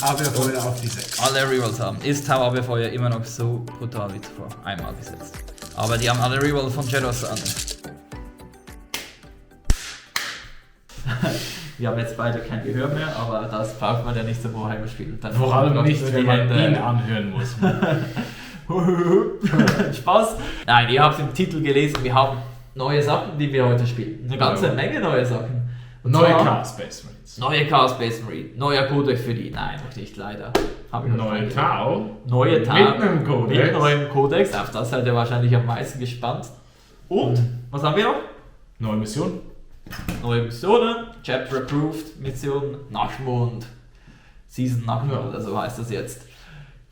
Abwehrfeuer auf die 6. Alle Rerolls haben. Ist Tau Abwehrfeuer immer noch so brutal wie zuvor? Einmal gesetzt. Aber die haben alle Reroll von Shadows an. Wir haben jetzt beide kein Gehör mehr, aber das braucht man ja nicht zum Warhammer spielen. Dann Vor allem nicht, wenn man ihn anhören muss. Spaß. Nein, ihr habt im Titel gelesen, wir haben neue Sachen, die wir heute spielen. Eine ganze Menge neue Sachen. Und Neue zwar Chaos Space Marines. Neue Chaos Space Marine. Neuer Codex für die. Nein, noch nicht, leider. Neue Tau. Neue Tau. Mit einem Codex. Mit neuem Codex. Auf das seid ihr wahrscheinlich am meisten gespannt. Und, was haben wir noch? Neue Mission. Neue Missionen. Chapter Approved Mission. Nachtmond. Season Nachtmond, oder so heißt das jetzt.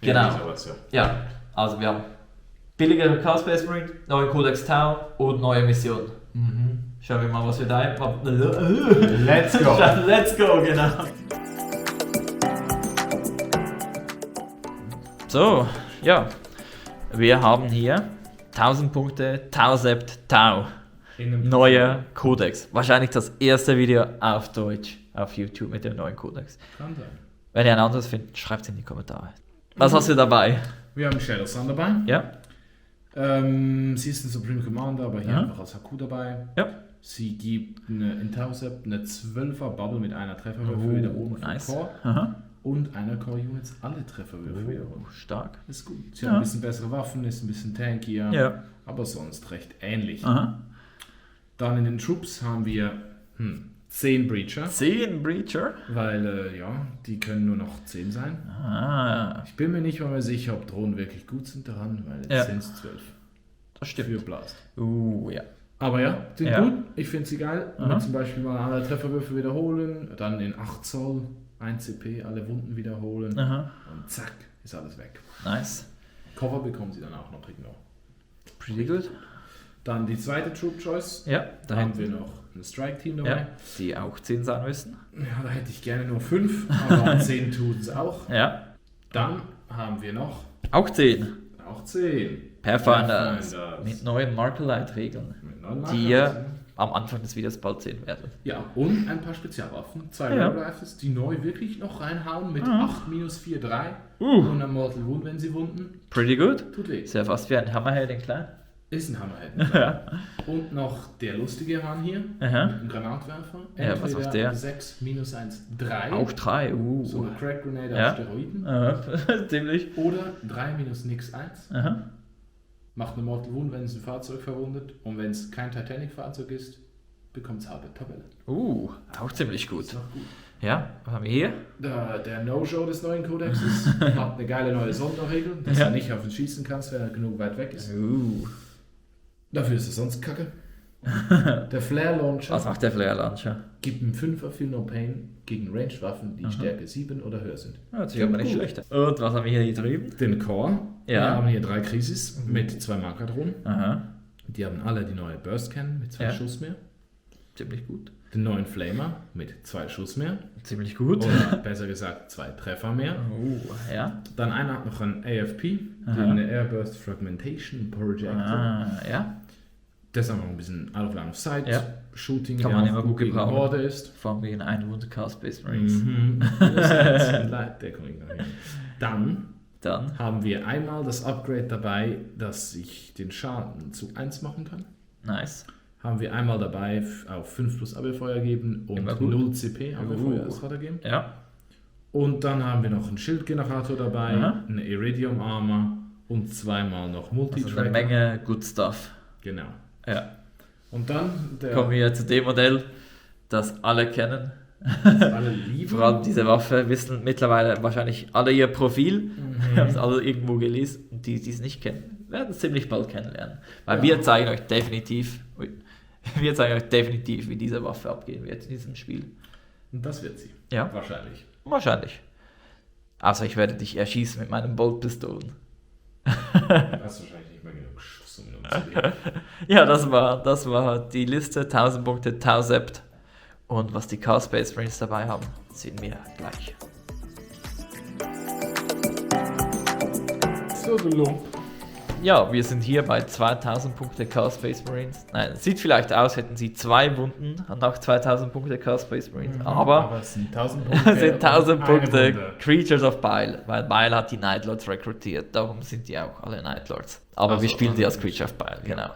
Genau. Ja, also wir haben billigere Chaos Space Marine, neuen Codex Tau und neue Mission. Schauen wir mal, was wir da haben. Let's go. Let's go, genau. So, ja. Wir haben hier 1000 Punkte, Tau-Sept, Tau. Neuer Codex. Wahrscheinlich das erste Video auf Deutsch auf YouTube mit dem neuen Codex. Kann sein. Wenn ihr ein anderes findet, schreibt es in die Kommentare. Was hast du dabei? Wir haben Shadow Sun dabei. Ja. Sie ist ein Supreme Commander, aber hier Ja. einfach als Haku dabei. Ja. Sie gibt eine Intercept, eine 12er Bubble mit einer Trefferwürfel wieder oben für nice. Core Aha. und einer Core Units alle Trefferwürfel wieder oben. Stark. Ist gut. Sie Ja. hat ein bisschen bessere Waffen, ist ein bisschen tankier, Ja. aber sonst recht ähnlich. Aha. Dann in den Troops haben wir 10 Breacher, 10 Breacher. weil die können nur noch 10 sein. Ah, Ich bin mir nicht mal mehr sicher, ob Drohnen wirklich gut sind daran, weil Ja. jetzt sind es 12 das für stimmt. Blast. Ja. Aber ja, sind Ja. gut. Ich finde sie geil. Aha. Mit zum Beispiel mal alle Trefferwürfe wiederholen, dann in 8 Zoll, 1 CP, alle Wunden wiederholen Aha. und zack, ist alles weg. Nice. Cover bekommen sie dann auch noch irgendwo. Pretty good. Dann die zweite Troop Choice. Ja, da Da haben hätten wir noch ein Strike-Team dabei. ja, die auch 10 sein müssen. Ja, da hätte ich gerne nur 5, aber 10 tun es auch. Ja. Dann haben wir noch Auch 10. auch 10. Pathfinders. Mit neuen Marker-Light-Regeln, Mit neuen die ihr Markern. am Anfang des Videos bald sehen werdet. Ja, und ein paar Spezialwaffen. 2 Ja. Rare Rifles, die neu wirklich noch reinhauen mit Mhm. 8 -4-3 und einem Mortal Wound, wenn sie wunden. Pretty good. Tut weh. Ist ja fast wie ein Hammerhead in klein. Ist ein Hammerhead. Ja. Und noch der lustige Hahn hier Aha. mit einem Granatwerfer. Ja, was macht der? 6 -1, 3. Auch 3. So eine Crack Grenade Ja. auf Steroiden. Aha. Ziemlich. Oder 3 -nix 1. Aha. Macht eine Mortal Wound, wenn es ein Fahrzeug verwundet. Und wenn es kein Titanic-Fahrzeug ist, bekommt es halbe Tabelle. Auch ziemlich gut. Ist noch gut. Ja, was haben wir hier? Der No-Show des neuen Kodexes hat eine geile neue Sonderregel, dass Ja. du nicht auf ihn schießen kannst, wenn er genug weit weg ist. Dafür ist es sonst kacke. Der Flare Launcher Was macht der Flare Launcher? gibt einen 5er Feel No Pain gegen Ranged Waffen, die Stärke 7 oder höher sind. Hört sich aber nicht Gut. schlecht an. Und was haben wir hier drüben? Den Core, Ja. wir haben hier 3 Krisis mit 2 Markerdrohnen. Aha. Die haben alle die neue Burst Cannon mit 2 Ja. Schuss mehr. Ziemlich gut. Den neuen Flamer mit 2 Schuss mehr. Ziemlich gut. Oder besser gesagt 2 Treffer mehr. Ja. Dann einer hat noch ein AFP, Aha. eine Airburst Fragmentation Projector. Ja. Das ist einfach ein bisschen out of line of sight. Ja. Shooting, Kann der man auch immer gut gegen gebrauchen. Horde ist. Vor allem wegen einem Wundercast Space Marines. Das ist ein Leitdeckung. Dann Dann. haben wir einmal das Upgrade dabei, dass ich den Schaden zu 1 machen kann. Nice. Haben wir einmal dabei auf 5 plus Abwehrfeuer geben und Immer gut. 0 CP Abwehrfeuer als Radar geben. Ja. Und dann haben wir noch einen Schildgenerator dabei, Aha. eine Iridium Armor und zweimal noch Also Multitracker. eine Menge Good Stuff. Genau. Ja. Und dann der Kommen wir zu dem Modell, das alle kennen. alle lieben. Vor allem diese Waffe wissen mittlerweile wahrscheinlich alle ihr Profil. Haben es alle irgendwo gelesen. Und die es nicht kennen, werden es ziemlich bald kennenlernen. Weil wir zeigen euch definitiv, wie diese Waffe abgehen wird in diesem Spiel. Und das wird sie. Ja. Wahrscheinlich. Wahrscheinlich. Also ich werde dich erschießen mit meinen Boltpistolen. Du hast wahrscheinlich nicht mehr genug Schuss, um ihn umzulegen. Ja, das war die Liste. 1000 Punkte, 1000. Und was die Chaos Space Marines dabei haben, sehen wir gleich. So, du Lump. Ja, wir sind hier bei 2000 Punkte Chaos Space Marines. Nein, sieht vielleicht aus, hätten sie 2 Wunden nach 2000 Punkte Chaos Space Marines, aber es sind 1000 Punkte. sind 1000 und eine Punkte Wunde. Creatures of Bile, weil Bile hat die Nightlords rekrutiert, darum sind die auch alle Nightlords. Aber wir Also, spielen sie als Creature of Bile, genau.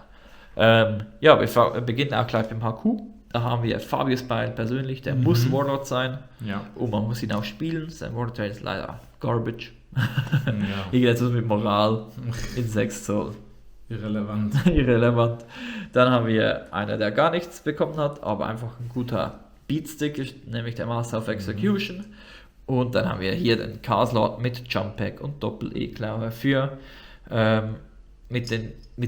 Ja, wir beginnen auch gleich beim HQ. Da haben wir Fabius Bile persönlich, der muss Warlord sein. Ja. Und man muss ihn auch spielen. Sein Warlord ist leider Garbage. Ja. Irgendetwas mit Moral in 6 Zoll. Irrelevant. Irrelevant. Dann haben wir einer, der gar nichts bekommen hat, aber einfach ein guter Beatstick ist, nämlich der Master of Execution. Und dann haben wir hier den Chaos-Lord mit Jump Pack und Doppel-E-Klaue für mit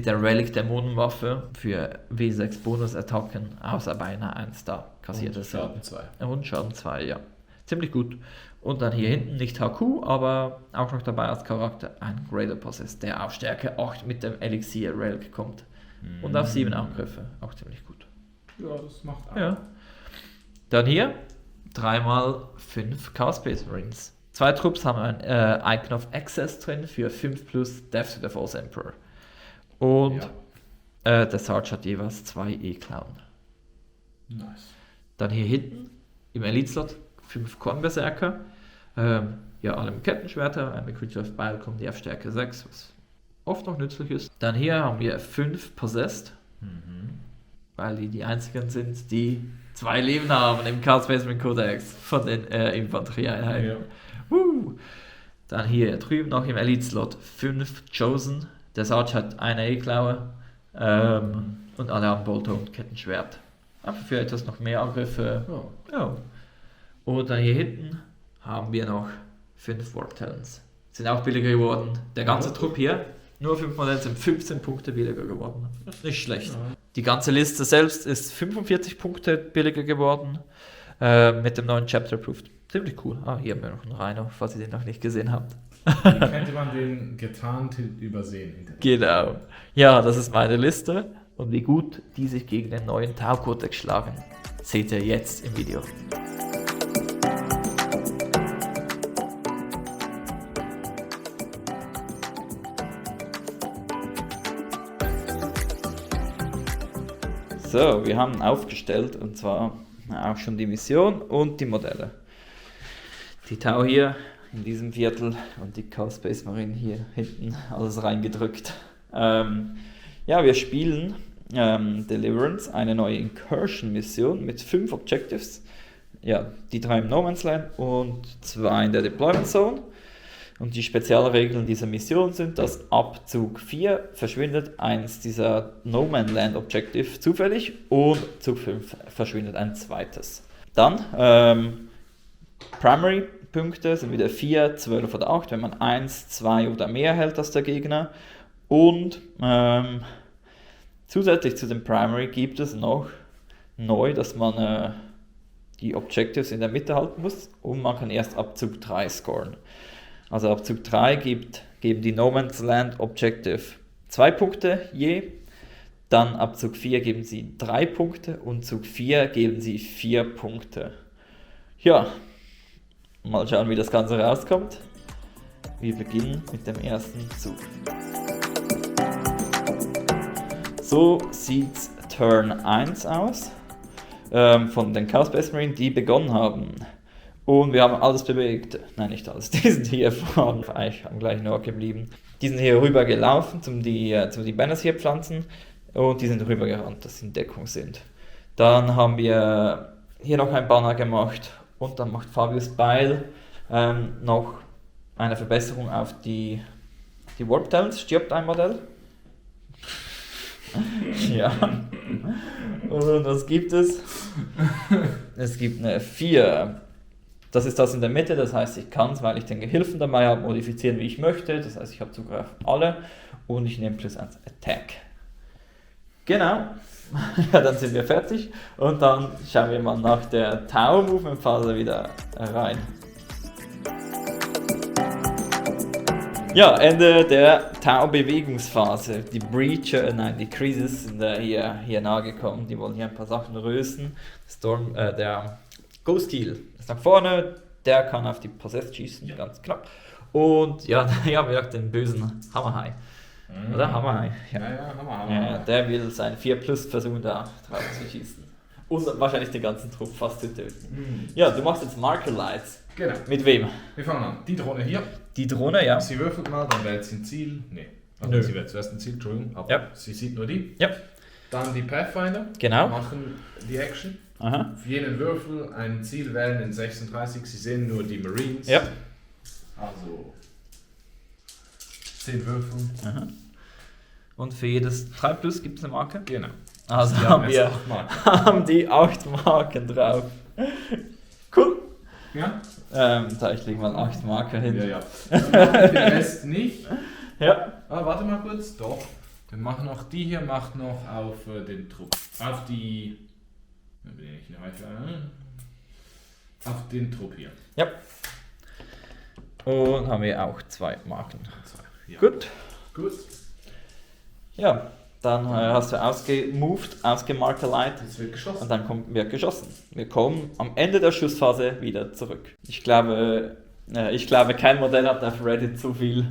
der Relic Dämonenwaffe für W6 Bonusattacken, außer bei einer 1-Star kassiert es. Schaden 2. Und Schaden 2, ja. Ziemlich gut. Und dann hier hinten nicht HQ, aber auch noch dabei als Charakter ein Greater Possess, der auf Stärke 8 mit dem Elixir Relic kommt. Und auf 7 Angriffe, auch ziemlich gut. Ja, das macht Ja. Dann hier 3x5 Chaos Space Marines. 2 Trupps haben ein Icon of Access drin für 5+ Death to the False Emperor. Und der Sarge hat jeweils 2 E-Klauen. Nice. Dann hier hinten im Elite-Slot 5 Kornberserker. Ja, alle mit Kettenschwerter. Mit Creature of Bile kommen die auf Stärke 6, was oft noch nützlich ist. Dann hier haben wir 5 Possessed, weil die einzigen sind, die 2 Leben haben im Chaos Space Marine Codex von den Infanterieeinheiten. Ja. Dann hier drüben noch im Elite-Slot 5 Chosen. Der Sarge hat eine E-Klaue und alle haben Bolter und Kettenschwert. Einfach für etwas noch mehr Angriffe. Oh. Ja. Und dann hier hinten haben wir noch 5 Warp Talents. Sind auch billiger geworden. Der ganze Trupp hier, nur 5 Modelle, sind 15 Punkte billiger geworden. Nicht schlecht. Ja. Die ganze Liste selbst ist 45 Punkte billiger geworden mit dem neuen Chapter Approved. Ziemlich cool. Hier haben wir noch einen Rhino, falls ihr den noch nicht gesehen habt. Wie könnte man den getarnt übersehen? Genau. Ja, das ist meine Liste. Und wie gut die sich gegen den neuen Tau-Kodex schlagen, seht ihr jetzt im Video. So, wir haben aufgestellt und zwar auch schon die Mission und die Modelle. Die Tau hier in diesem Viertel und die Chaos Space Marine hier hinten, alles reingedrückt. Ja, wir spielen Deliverance, eine neue Incursion-Mission mit 5 Objectives. Ja, die 3 im No Man's Land und 2 in der Deployment Zone. Und die Spezialregeln dieser Mission sind, dass ab Zug 4 verschwindet eins dieser No Man's Land Objective zufällig und Zug 5 verschwindet ein zweites. Dann Primary Punkte sind wieder 4, 12 oder 8, wenn man 1, 2 oder mehr hält als der Gegner. Und zusätzlich zu dem Primary gibt es noch neu, dass man die Objectives in der Mitte halten muss und man kann erst ab Zug 3 scoren. Also ab Zug 3 geben die No Man's Land Objective 2 Punkte je, dann ab Zug 4 geben sie 3 Punkte und Zug 4 geben sie 4 Punkte. Ja, mal schauen, wie das Ganze rauskommt. Wir beginnen mit dem ersten Zug. So sieht Turn 1 aus von den Chaos Space Marine, die begonnen haben. Und wir haben alles bewegt. Nein, nicht alles. Die sind hier vorne am gleichen Ort geblieben. Die sind hier rüber gelaufen, zum die Banners hier pflanzen. Und die sind rüber gerannt, dass sie in Deckung sind. Dann haben wir hier noch ein Banner gemacht. Und dann macht Fabius Bile noch eine Verbesserung auf die Warp Talents. Stirbt ein Modell. Ja. Und was gibt es? Es gibt eine 4. Das ist das in der Mitte, das heißt, ich kann es, weil ich den Gehilfen dabei habe, modifizieren, wie ich möchte. Das heißt, ich habe Zugriff auf alle und ich nehme +1 Attack. Genau. Ja, dann sind wir fertig und dann schauen wir mal nach der Tau-Movement-Phase wieder rein. Ja, Ende der Tau-Bewegungsphase. Die Breacher, die Crisis sind hier nahe gekommen. Die wollen hier ein paar Sachen lösen. Der Ghost Heal ist nach vorne. Der kann auf die Possessed schießen, ganz knapp. Und ja, hier haben wir auch den bösen Hammerhai. Oder? Hammerhai. Ja, Hammer. Ja, der will seinen 4+ versuchen, da drauf zu schießen. Und wahrscheinlich den ganzen Trupp fast zu töten. Ja, du machst jetzt Marker Lights. Genau. Mit wem? Wir fangen an. Die Drohne hier. Die Drohne, ja. Sie würfelt mal, dann wählt sie ein Ziel. Nee. Nö. Sie wählt zuerst ein Ziel, Entschuldigung. Aber Ja. sie sieht nur die. Ja. Dann die Pathfinder. Genau. Machen die Action. Aha. Für jeden Würfel ein Ziel wählen in 36. Sie sehen nur die Marines. Ja. Also 10 Würfel. Aha. Und für jedes 3+ gibt es eine Marke? Genau. Also Die haben jetzt wir 8 Marken. haben die 8 Marken drauf. Cool. Ja? Da ich lege mal 8 Marker hin. Ja. Dann machen wir den Rest nicht. Ja. Ah, warte mal kurz. Doch. Dann machen noch die hier, macht noch auf den Trupp. Auf die. Auf den Trupp hier. Ja. Und haben wir auch 2 Marken. Ja. Gut. Gut. Ja. Dann hast du ausgemarkt Light Jetzt wird geschossen. und dann wird geschossen. Wir kommen am Ende der Schussphase wieder zurück. Ich glaube, kein Modell hat auf Reddit so viel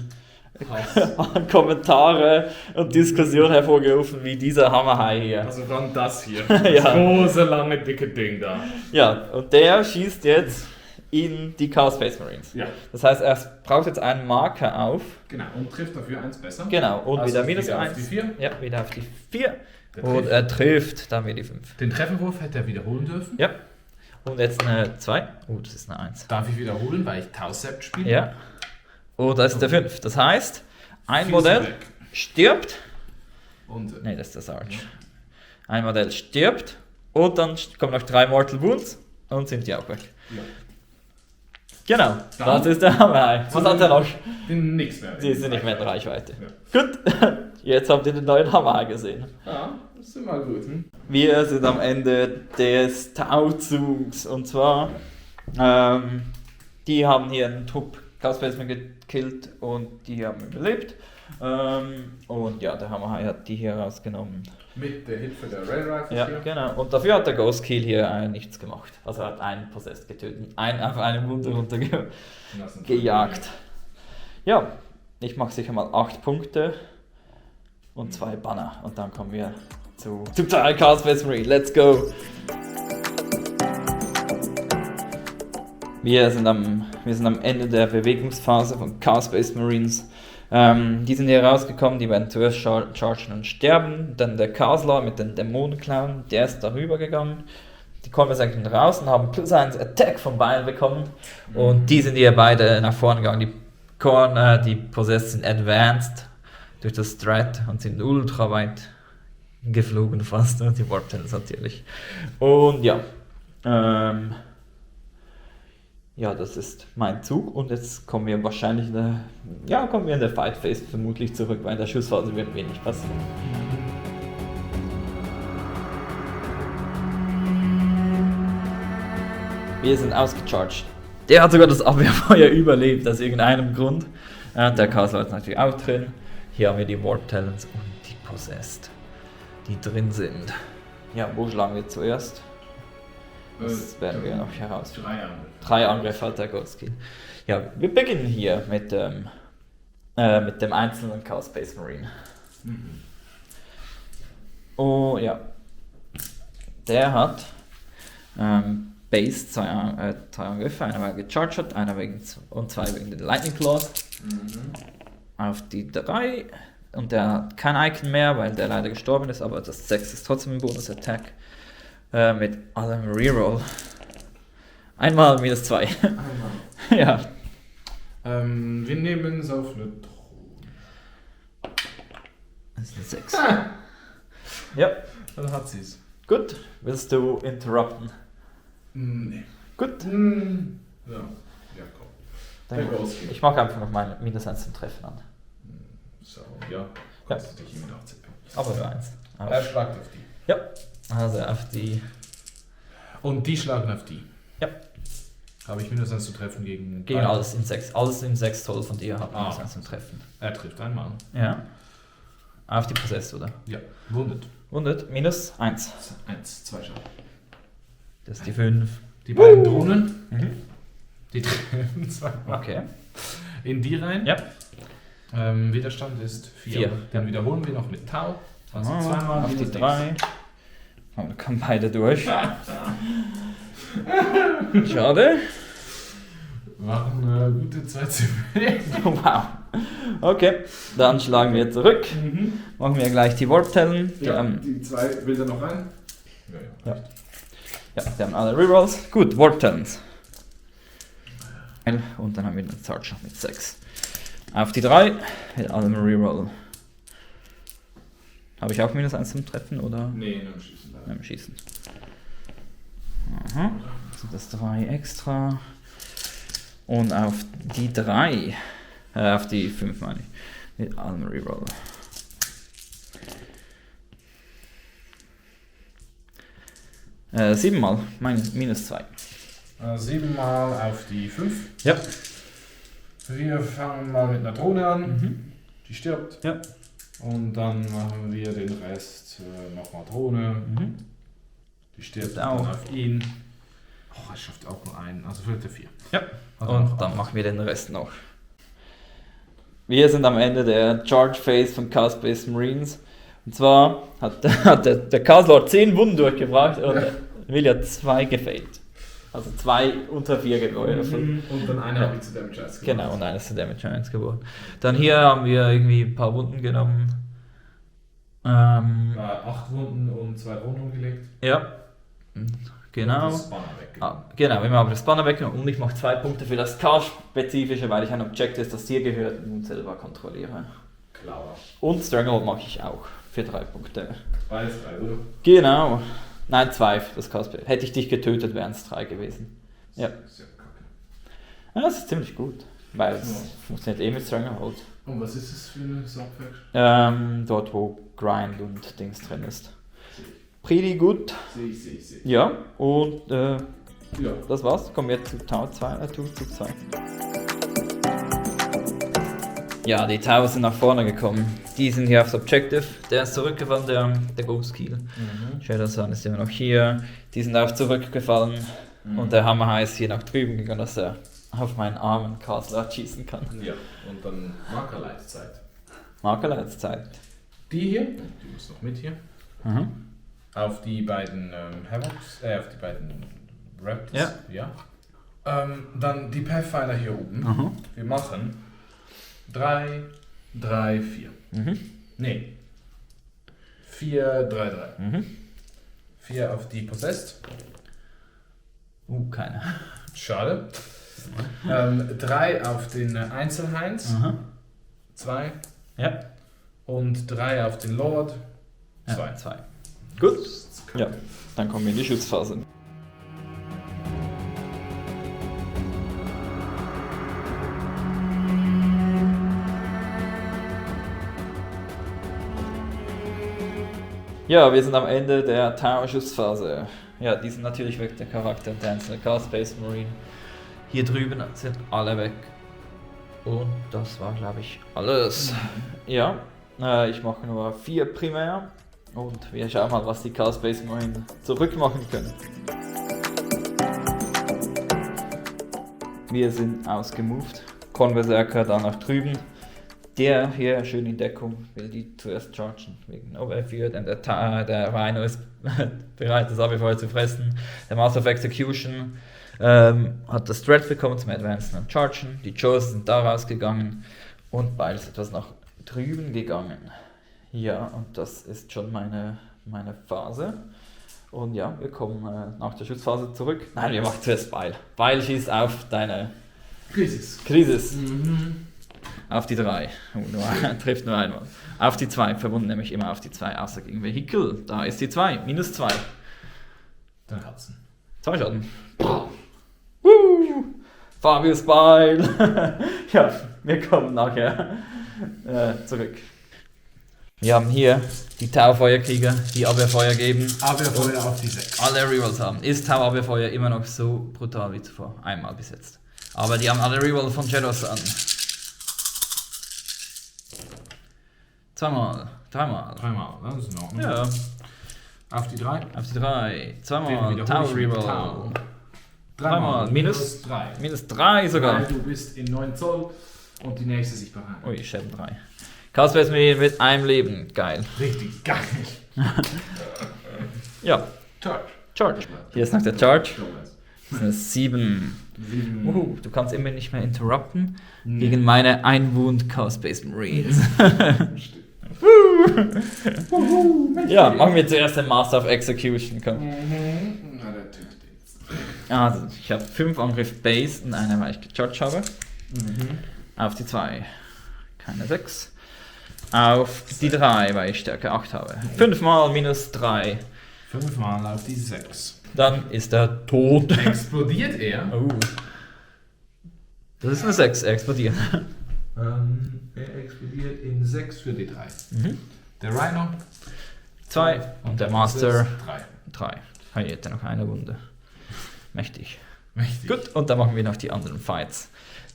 Kommentare und Diskussion hervorgerufen wie dieser Hammerhai hier. Also dann das hier. Ja. Das große, lange, dicke Ding da. Ja, und der schießt jetzt in die Chaos Space Marines. Ja. Das heißt, er braucht jetzt einen Marker auf. Genau. Und trifft dafür 1 besser. Genau, und Also wieder minus wieder auf 1. die 4. Ja, wieder auf die 4. Der Und trifft. er trifft, dann wieder die 5. Den Trefferwurf hätte er wiederholen dürfen. Ja. Und jetzt eine 2. Oh, das ist eine 1. Darf ich wiederholen, weil ich Tausept spiele? Ja. Und das ist der 5. Das heißt, ein 4 Modell sind weg. stirbt. Und Ne, das ist der Sarge. Ein Modell stirbt. Und dann kommen noch 3 Mortal Wounds. Und sind die auch weg. ja. Genau, Dann- das ist der Hammerhai. Was hat er noch? Den nix mehr. Sie sind nicht mehr in Reichweite. Ja. Gut, jetzt habt ihr den neuen Hammerhai gesehen. Ja, das ist immer gut. Hm? Wir sind am Ende des Tauzugs. Und zwar, die haben hier einen Trupp Chaos Spaceman gekillt und die haben überlebt. Und ja, der Hammerhai hat die hier rausgenommen. Mit der Hilfe der Rail Rifles Ja, hier. genau. Und dafür hat der Ghost Kill hier nichts gemacht. Also er hat einen Possessed getötet. Einfach eine Wunde runtergejagt. Ja, ich mache sicher mal 8 Punkte und 2 Banner. Und dann kommen wir zu Chaos Space Marine. Let's go! Wir sind am Ende der Bewegungsphase von Chaos Space Marines. Die sind hier rausgekommen, die werden zuerst chargen und sterben. Dann der Kasler mit den Dämonenclown, der ist darüber gegangen. Die kommen jetzt eigentlich raus und haben +1 Attack von beiden bekommen. Und die sind hier beide nach vorne gegangen. Die Possessed sind advanced durch das Strat und sind ultra weit geflogen fast. Die Warp Tunnels natürlich. Und ja. Ja, das ist mein Zug und jetzt kommen wir wahrscheinlich in der Fight Phase vermutlich zurück, weil in der Schussphase wird wenig passieren. Wir sind ausgecharged. Der hat sogar das Abwehrfeuer überlebt, aus irgendeinem Grund. Der Castle ist natürlich auch drin. Hier haben wir die Warp Talents und die Possessed, die drin sind. Ja, wo schlagen wir zuerst? Das werden wir noch herausfinden. 3 Angriffe. 3 Angriffe hat der Ghost Kill. Ja, wir beginnen hier mit dem einzelnen Chaos Space Marine. Oh ja. Der hat Base 2 Angriffe, einer weil er gecharged hat, und 2 wegen den Lightning Claws. Auf die 3. Und der hat kein Icon mehr, weil der leider gestorben ist, aber das 6 ist trotzdem ein Bonus-Attack. Mit allem Reroll. Einmal -2. Einmal. Ja. Wir nehmen es auf eine Drohne. Das ist eine 6. Ja. Dann hat sie es. Gut. Willst du interrupten? Nee. Gut. Ja. Ja, komm. Dann Der Ghost Kill. ich mache einfach noch meine -1 zum Treffen an. So, ja. Kostet dich mit 18 Punkten. Aber nur 1. Er schlagt auf die. Ja. Also auf die. Und die schlagen auf die. Ja. Habe ich -1 zu treffen gegen. Gegen alles im 6. Alles im 6 Zoll von dir hat Ah. -1 zum Treffen. Er trifft einmal. Ja. Auf die Possessed, oder? Ja. Wundet. Wundet. -1. 1, 2 Schaden. Das ist die 5. Die beiden Drohnen. Mhm. Die treffen zweimal. Okay. In die rein. Ja. Widerstand ist 4. 4. Dann wiederholen wir noch mit Tau. Also zweimal auf die minus 3. Wir kommen beide durch. Schade. Machen gute 2 CP. Wow. Okay, dann schlagen wir zurück. Machen wir gleich die Warp-Talon. Ja, die 2 Bilder noch rein. Ja, die haben alle Rerolls. Gut, Warp-Talons. Und dann haben wir den Charge noch mit 6. Auf die 3 mit allem Reroll. Habe ich auch -1 zum Treffen, oder? Nee, nur im Schießen. Nur im Schießen. Aha. Sind das 3 extra. Und auf die 3, auf die 5 meine ich, mit allem Reroll. Siebenmal, -2. 7 mal auf die 5. Ja. Wir fangen mal mit einer Drohne an. Die stirbt. Ja. Und dann machen wir den Rest nochmal Drohne. Die stirbt auch. dann auf ihn. Oh, er schafft auch nur einen, also fehlt der 4. Ja. Und dann machen wir den Rest noch. Wir sind am Ende der Charge Phase von Chaos Space Marines. Und zwar hat der Chaos Lord 10 Wunden durchgebracht und Willi 2 gefällt. Also 2 unter 4 geworden. Und dann eine habe ich zu Damage 1 gemacht. Genau, und eines zu Damage 1 geworden. Dann hier haben wir irgendwie ein paar Wunden genommen. 8 Wunden und 2 Drohnen umgelegt. Ja. Genau. Und das Banner weg. Genau, wir haben das Banner weggenommen und ich mache 2 Punkte für das Chaos-spezifische, weil ich ein Objekt, das dir gehört, nun selber kontrolliere. Klar. Und Stranglehold mache ich auch für 3 Punkte. Beides 3, oder? Genau. Nein, 2 für das Chaos. Hätte ich dich getötet, wären es 3 gewesen. Ja. Sehr kacke. Ja, das ist ziemlich gut, weil es funktioniert eh mit Stranglehold. Und was ist das für eine Subfaction? Dort, wo Grind und Dings drin ist. Pretty gut. Sehe ich. Ja, und Ja. das war's. Kommen wir zu Tau 2, Zug 2. Ja, die Tau sind nach vorne gekommen. Die sind hier aufs Objective. Der ist zurückgefallen, der Ghost Kill. Shadowsun ist immer noch hier. Die sind auch zurückgefallen. Und der Hammer ist hier nach drüben gegangen, dass er auf meinen armen Castle schießen kann. Ja, und dann Markerleitzeit. Markerleitzeit. Die hier, die muss noch mit hier. Auf die beiden Havocs, auf die beiden Raptors. Ja. Dann die Pathfinder hier oben. Wir machen 3, 3, 4. Nee. 4, 3, 3. 4 auf die Possessed. Keine. Schade. 3 auf den Einzelheinz. 2. Ja. Und 3 auf den Lord. 2. 2. Gut. Ja, dann kommen wir in die Schutzphase. Ja, wir sind am Ende der Tower-Schutzphase. Ja, die sind natürlich weg, der Charakter der einzelnen Chaos Space Marine. Hier drüben sind alle weg. Und das war, glaube ich, alles. Ja, ich mache nur 4 primär. Und wir schauen mal, was die Chaos Space Marine zurückmachen können. Wir sind ausgemoved. Converserker da nach drüben. Der hier schön in Deckung will die zuerst chargen wegen Overfear, denn der Rhino ist bereit, das Abifeuer zu fressen. Der Master of Execution hat das Threat bekommen zum Advancen und Chargen. Die Chosen sind da rausgegangen und beides etwas nach drüben gegangen. Ja, und das ist schon meine Phase. Und ja, wir kommen nach der Schutzphase zurück. Nein, wir machen zuerst Beil. Beil schießt auf deine Krisis. Auf die 3. Trifft nur einmal. Auf die 2. Verwunden nämlich immer auf die 2, außer gegen Vehikel. Da ist die 2. -2. Dann Katzen. 2 Schaden. Fabius Beil. Ja, wir kommen nachher zurück. Wir haben hier die Tau-Feuerkrieger, die Abwehrfeuer geben. Abwehrfeuer auf die 6. Alle Rerolls haben. Ist Tau-Abwehrfeuer immer noch so brutal wie zuvor? Einmal bis jetzt. Aber die haben alle Reroll von Shadowsun. 2-mal, 3-mal. 3-mal, das ist in Ordnung. Ja. Auf die 3. Auf die 3. 2-mal, Tau-Reroll. 3-mal, -3 sogar. Weil du bist in 9 Zoll. Und die nächste sichtbare Hand. Ui, Schäden 3. Chaos Space Marine mit einem Leben. Geil. Richtig geil. Ja. Charge. Hier ist noch der Charge. Das sind 7. Du kannst immer nicht mehr interrupten. Gegen meine Einwund Chaos Space Marines. Ja, machen wir zuerst den Master of Execution. Komm. Also, ich habe 5 Angriff Base und eine, weil ich gecharged habe. Auf die 2. Keine 6. Auf die 3, weil ich Stärke 8 habe. 5 mal minus 3. 5 mal auf die 6. Dann ist er tot. Explodiert er? Oh. Das ist eine 6, er explodiert. Er explodiert in 6 für die 3. Der Rhino 2 und der Master 3. Hier hat er noch eine Wunde. Mächtig. Gut, und dann machen wir noch die anderen Fights.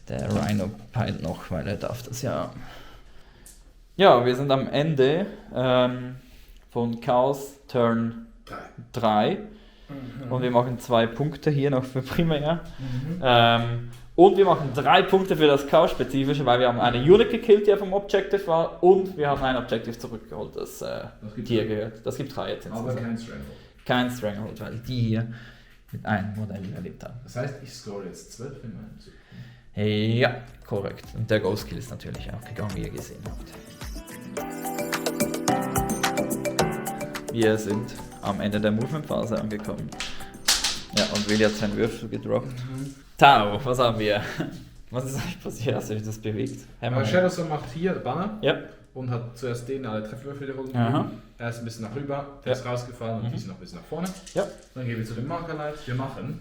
Der Rhino peilt noch, weil er darf das ja. Ja, wir sind am Ende von Chaos Turn 3. Und wir machen 2 Punkte hier noch für Primär. Und wir machen 3 Punkte für das Chaos-Spezifische, weil wir haben eine Unit gekillt, die ja vom Objective war, und wir haben ein Objective zurückgeholt, das Tier gehört. Das gibt 3 jetzt. Aber kein Stranghold. Kein Stranghold, weil die hier mit einem Modell erlebt haben. Das heißt, ich score jetzt 12 in meinem Zug. Ja, korrekt. Und der Ghost Kill ist natürlich auch gegangen, wie ihr gesehen habt. Wir sind am Ende der Movement-Phase angekommen. Ja, und Willi hat seinen Würfel gedroppt. Tau, was haben wir? Was ist eigentlich passiert? Hast du dich das bewegt? Shadowson macht hier Banner. Ja. Und hat zuerst den alle Trefferwürfel geholt. Er ist ein bisschen nach rüber, der ist rausgefallen und die sind noch ein bisschen nach vorne. Ja. Dann gehen wir zu dem Markerlight. Wir machen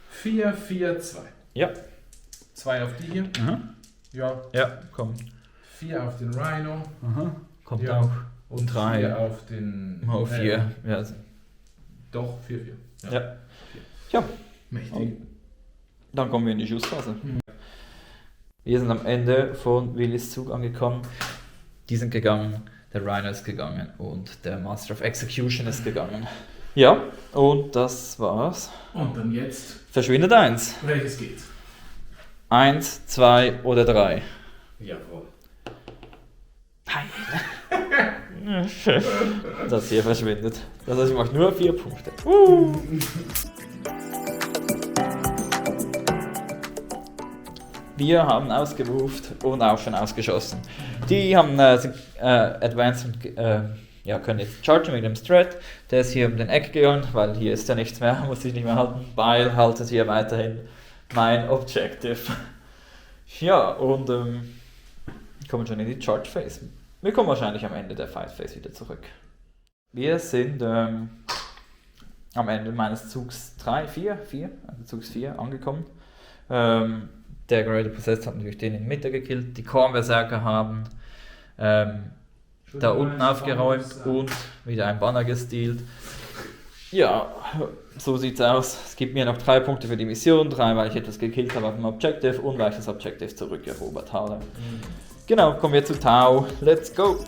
4, 4, 2. Ja. 2 auf die hier. Ja, komm. 4 auf den Rhino. Kommt auch. Und 3 4 auf den... Oh, 4. Ja. Also. Doch, 4, 4. Ja. Ja. Mächtig. Und dann kommen wir in die Schussphase. Wir sind am Ende von Willis Zug angekommen. Die sind gegangen, der Rhino ist gegangen und der Master of Execution ist gegangen. Ja, und das war's. Und dann jetzt... Verschwindet 1. Welches geht? 1, 2 oder 3. Jawohl. Nein. Das hier verschwindet. Das heißt, ich mache nur 4 Punkte. Wir haben ausgemoved und auch schon ausgeschossen. Die haben Advanced und können jetzt chargen mit dem Strat. Der ist hier um den Eck gegangen, weil hier ist ja nichts mehr, muss ich nicht mehr halten, weil haltet hier weiterhin mein Objective. Ja, und kommen schon in die Charge Phase. Wir kommen wahrscheinlich am Ende der Fight Phase wieder zurück. Wir sind am Ende meines Zugs 4 angekommen. Der Greater Possessed hat natürlich den in der Mitte gekillt. Die Korn-Berserker haben da unten aufgeräumt und wieder ein Banner gestealt. Ja, so sieht's aus. Es gibt mir noch 3 Punkte für die Mission, 3, weil ich etwas gekillt habe auf dem Objective und weil ich das Objective zurückerobert habe. Genau, kommen wir zu Tau. Let's go!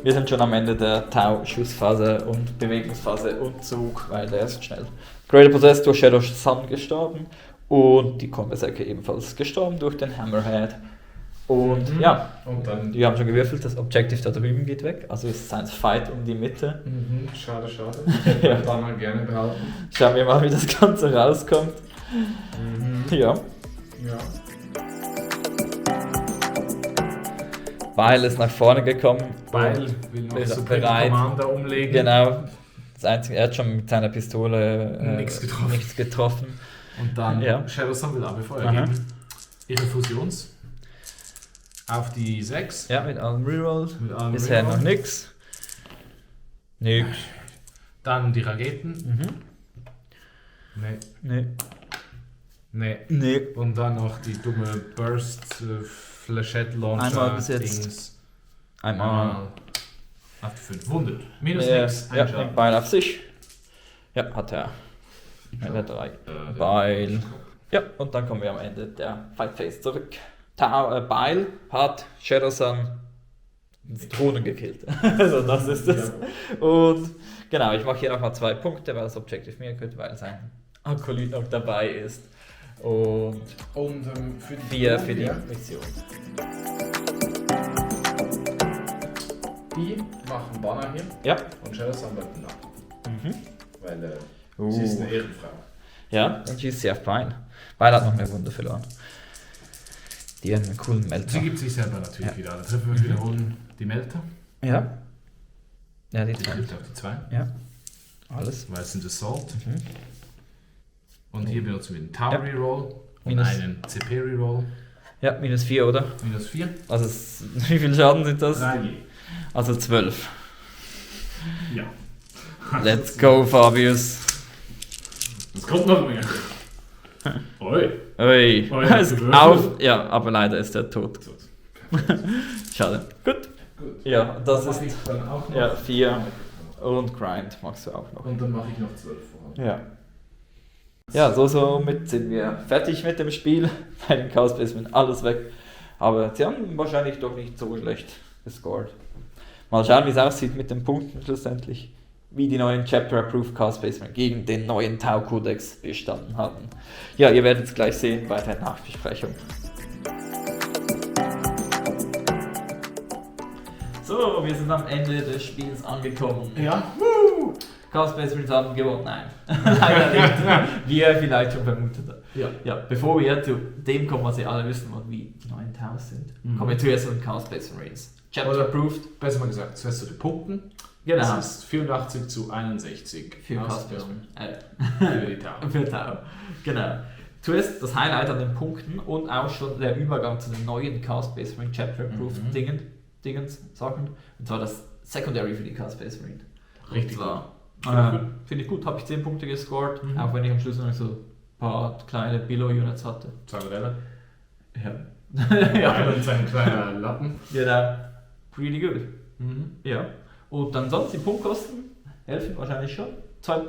Wir sind schon am Ende der Tau-Schussphase und Bewegungsphase und Zug, weil der ist schnell. Greater Possessed durch Shadow Sun gestorben und die Korn-Berserker ebenfalls gestorben durch den Hammerhead. Und und dann die haben schon gewürfelt, das Objective da drüben geht weg, also ist es ein Fight um die Mitte. Schade. Ich hätte den Banner gerne behalten. Schauen wir mal, wie das Ganze rauskommt. Ja. Weil ist nach vorne gekommen. Weil will noch ist Supreme Commander umlegen. Genau. Das Einzige, er hat schon mit seiner Pistole nichts getroffen. Und dann Shadowsun will Abfeuer geben. Ihre Fusions. Auf die 6. Ja, mit allem Reroll. Bisher noch nix. Dann die Raketen. Nee. Und dann noch die dumme Burst Flechette Launcher. Einmal bis jetzt. Einmal. Auf die 5. Wundet. Minus nix. Ja, ein Beil auf sich. Ja, hat er. Mit der 3. Beil. Ja, und dann kommen wir am Ende der Fight Phase zurück. Beil hat Shadowsun ins Drohnen gekillt. Also das ist es. Und genau, ich mache hier nochmal 2 Punkte, weil das Objective mir gehört, weil sein Akolyt noch dabei ist. Und für die 4 für die Mission. Die machen Banner hier. Ja. Und Shadowsun bleibt nach. Weil Sie ist eine Ehrenfrau. Ja, dann schießt sie auf Bein. Bein hat noch mehr Wunder verloren. Die haben einen coolen Melter. Sie gibt sich selber natürlich wieder. Dann treffen wir wiederholen die Melter. Ja. Ja, die Die 2. trifft auf die 2. Ja. Alles. Weil es sind Assault. Und hier benutzen wir den Tower Reroll und Minus- einen CP Reroll. Ja, -4, oder? -4. Also, wie viel Schaden sind das? 3 je. Also 12. Ja. Let's go, Fabius. Es kommt noch mehr. Oi. Ui. Oh ja, Ist auf. Ja, aber leider ist er tot. Schade. Gut. Gut. Ja, das Mach ist. ich dann auch noch. Ja, 4. Und Grind magst du auch noch. Und dann mache ich noch 12 vorher. Ja. Ja, somit sind wir fertig mit dem Spiel. Bei den Chaos Spacemen alles weg. Aber sie haben wahrscheinlich doch nicht so schlecht gescored. Mal schauen, wie es aussieht mit den Punkten schlussendlich. Wie die neuen Chapter Approved Chaos Spacemen gegen den neuen Tau Codex bestanden haben. Ja, ihr werdet es gleich sehen bei der Nachbesprechung. So, wir sind am Ende des Spiels angekommen. Ja. Chaos Spacemen haben gewonnen. Nein, leider nicht. Wie ihr vielleicht schon vermutet habt. Ja, bevor wir zu dem kommen, was ihr alle wissen wollt, wie die neuen Taus sind, kommen wir zuerst zu den Chaos Space Marines. Chapter Oder Approved. besser mal gesagt, zuerst zu den Punkten. Genau. Das ist 84 zu 61. Für Chaos Space Für die Tau. Für Tau. Genau. Zuerst das Highlight an den Punkten und auch schon der Übergang zu den neuen Chaos Space Marine Chapter Approved Sachen. Und zwar das Secondary für die Chaos Space Marine. Richtig. Finde ich gut, habe ich 10 Punkte gescored, auch wenn ich am Schluss noch so ein paar kleine Billo-Units hatte. Zangarella. Ja. Ja, und sein kleiner Lappen. Genau. Really good. Ja. Und dann sonst die Punktkosten helfen wahrscheinlich schon.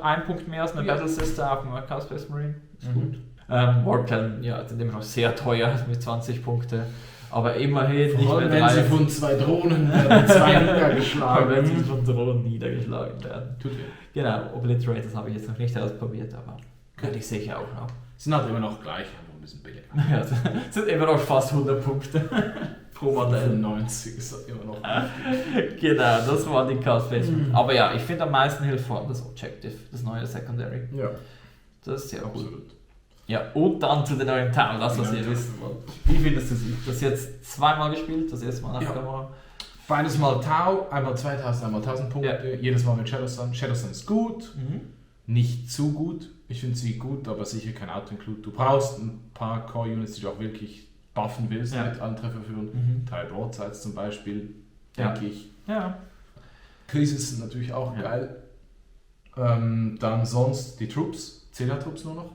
Ein Punkt mehr als eine Battle Sister auf dem Chaos Space Marine. Ist gut. Warplan, ja, sind immer noch sehr teuer mit 20 Punkte. Aber immerhin Vor allem, wenn sie von 2 Drohnen werden, 2 niedergeschlagen. wenn sie von Drohnen niedergeschlagen werden. Tut weh. Genau, Obliterators habe ich jetzt noch nicht ausprobiert, aber könnte ich sicher auch noch. Sind halt immer noch gleich, aber ein bisschen billiger. Ja, das sind immer noch fast 100 Punkte pro Modell. 90 ist halt immer noch. Genau, das war die Chaos Space. Aber ja, ich finde am meisten hilft vor allem das Objective, das neue Secondary. Ja, Das ist sehr gut. absolut. Ja, und dann zu den neuen Town, das was ihr wissen wollt. Wie findest du sie? Das jetzt zweimal gespielt, das erste Mal nach Kamera. Beides mal Tau, einmal 2000, einmal 1000 Punkte, jedes Mal mit Shadowsun. Shadowsun ist gut, nicht zu gut. Ich finde sie gut, aber sicher kein Auto-Include. Du brauchst ein paar Core-Units, die du auch wirklich buffen willst mit Antreffer führen. Teil Broadsides zum Beispiel, denke ich. Ja. Krisis sind natürlich auch geil. Dann sonst die Troops, 10er Troops nur noch.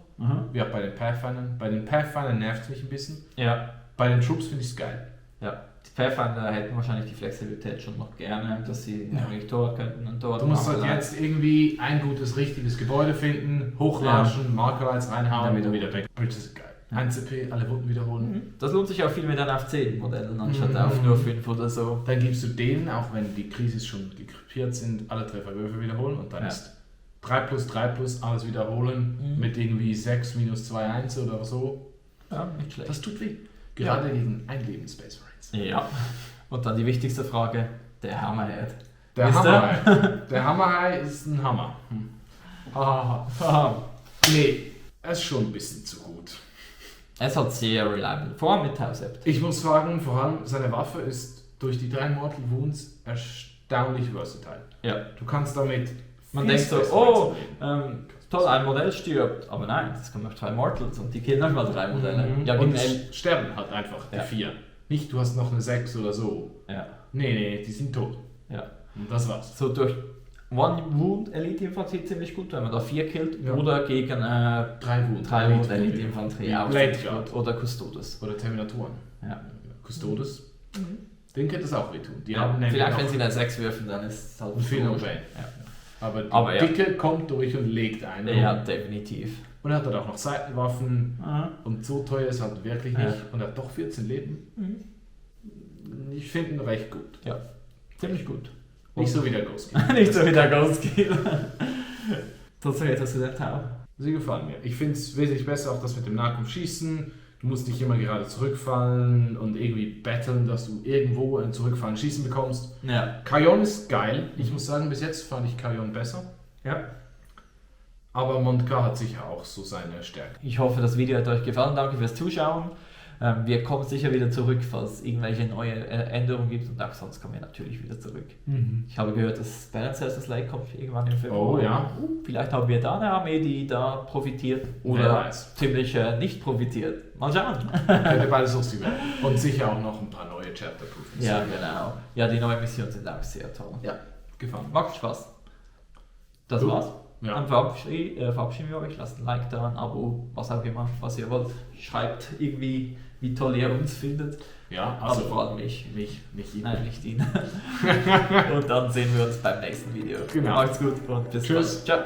Wie auch bei den Pathfindern. Bei den Pathfindern nervt es mich ein bisschen. Ja. Bei den Troops finde ich es geil. Ja. Die Pathfinder hätten wahrscheinlich die Flexibilität schon noch gerne, dass sie eigentlich Tor könnten und dort. Du musst halt jetzt irgendwie ein gutes, richtiges Gebäude finden, hochlatschen, Markerlights reinhauen und wieder weg. Bridges ist geil. 1 CP, alle Wunden wiederholen. Das lohnt sich auch viel mehr dann auf 10 Modellen, anstatt auf nur 5 oder so. Dann gibst du denen, auch wenn die Krisis schon gekrypiert sind, alle Trefferwürfe wiederholen und dann ist 3+3+, alles wiederholen mit irgendwie 6 minus 2, 1 oder so. Ja, nicht schlecht. Das tut weh. Gerade gegen ein Leben Space Marines. Ja. Und dann die wichtigste Frage, der Hammerhead. Der Hammerhai. Der Hammerhai ist ein Hammer. Nee, er ist schon ein bisschen zu gut. Er ist halt sehr reliable, vor allem mit Tausept. Ich muss sagen, vor allem seine Waffe ist durch die 3 Mortal Wounds erstaunlich versatile. Ja. Du kannst damit. Man denkt so, oh, toll, ein Modell stirbt. Aber nein, es kommen noch 2 Mortals und die killen noch mal 3 Modelle. Ja, und sterben halt einfach, die 4. Nicht, du hast noch eine 6 oder so. Ja. Nee, die sind tot. Ja. Und das war's. So durch One Wound Elite Infanterie ziemlich gut, wenn man da 4 killt. Ja. Oder gegen 3 Wound Elite Infanterie auch. Oder Custodes. Oder Terminatoren. Ja. Custodes. Den könnte es auch wehtun. Die haben vielleicht, wenn sie eine 6 würfen, dann ist es halt viel noch weh. Aber die Dicke kommt durch und legt ein. Ja, definitiv. Und er hat dann auch noch Seitenwaffen. Und so teuer ist er halt wirklich nicht. Und er hat doch 14 Leben. Ich finde ihn recht gut. Ja, ziemlich gut. Nicht so wie der Ghost Kill. Nicht so wie der Ghost Kill. Das wäre jetzt zu der Tau. Sie gefallen mir. Ich finde es wesentlich besser, auch das mit dem Nahkampfschießen. Du musst nicht immer gerade zurückfallen und irgendwie betteln, dass du irgendwo ein Zurückfallen Schießen bekommst. Ja. Carrion ist geil. Ich muss sagen, bis jetzt fand ich Carrion besser. Ja. Aber Montgar hat sicher auch so seine Stärke. Ich hoffe, das Video hat euch gefallen. Danke fürs Zuschauen. Wir kommen sicher wieder zurück, falls es irgendwelche neue Änderungen gibt. Und auch sonst kommen wir natürlich wieder zurück. Ich habe gehört, dass Balance Lake kommt irgendwann im Februar. Oh ja. Vielleicht haben wir da eine Armee, die da profitiert. Oder ziemlich nicht profitiert. Mal schauen. Könnte beides lustig werden. Und sicher auch noch ein paar neue Chapter-Proof. Ja, genau. Ja, die neuen Missionen sind auch sehr toll. Ja, gefallen. Macht Spaß. Das war's. Ja. Dann verabschieden wir euch. Lasst ein Like da, ein Abo, was auch immer, was ihr wollt. Schreibt irgendwie, wie toll ihr uns findet. Ja, also vor allem mich. Nicht ihn. Nein, nicht ihn. Und dann sehen wir uns beim nächsten Video. Genau. Macht's gut und bis dann. Tschüss. Ciao.